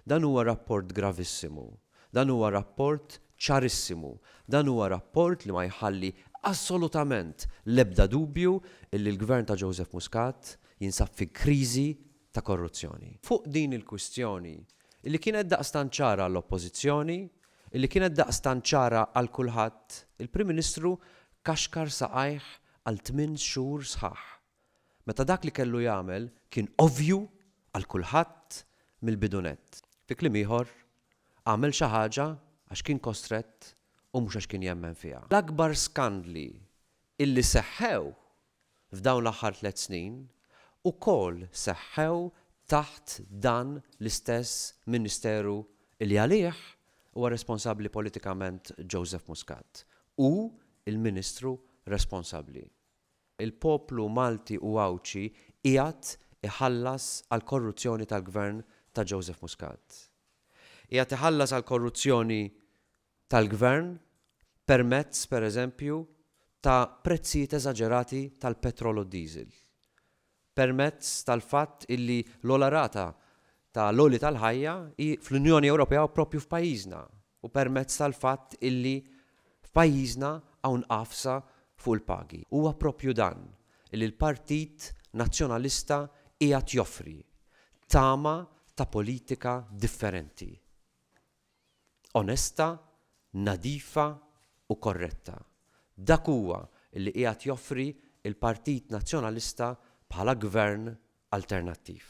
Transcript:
Dan huwa rapport gravissimu. Dan huwa rapport ċarissimu. Dan huwa rapport li ma jħalli assolutament l-ebda dubju illi l-Gvern ta' Joseph Muscat jinsab fi kriżi ta' korruzzjoni. Fuq din il-kwistjoni, illi kienet daqstant ċara għall-Oppożizzjoni, illi kienet daqstant ċara għal kulħadd, il-Prim Ministru kaxkar saqajh għal tminn xhur sħaħ. Meta dak li kellu jagħmel kien ovvju għal kulħadd mill-bidu nett. Fi kliem ieħor, għamel xi ħaġa għax kien kostrett u mhux għax kien jemmen fiha. L-akbar skandli illi seħħew f'dawn l-aħħar tlett snin ukoll seħħew taħt dan l-istess Ministeru illi għalih huwa responsabbli politikament Joseph Muscat. Hu l-Ministru responsabbli. Il-poplu Malti u Għawdxi qiegħed iħallas għall-korruzzjoni tal-Gvern ta' Joseph Muscat. Qiegħed iħallas għall-korruzzjoni tal-Gvern permezz, per eżempju, ta' prezzijiet eżaġerati tal-petrol u d-diesel. Permezz tal-fatt illi l-ogħla rata ta' l-għoli tal-ħajja hi fl-Unjoni Ewropea u proprju f'pajjiżna u permezz tal-fatt illi f'pajjiżna hawn għafsa fuq il-pagi. Huwa proprju dan illi l-Partit Nazzjonalista qiegħed joffri, tama ta' politika differenti. Onesta, nadifa u korretta. Dak huwa li qiegħed joffri l-Partit Nazzjonalista bħala Gvern alternattiv.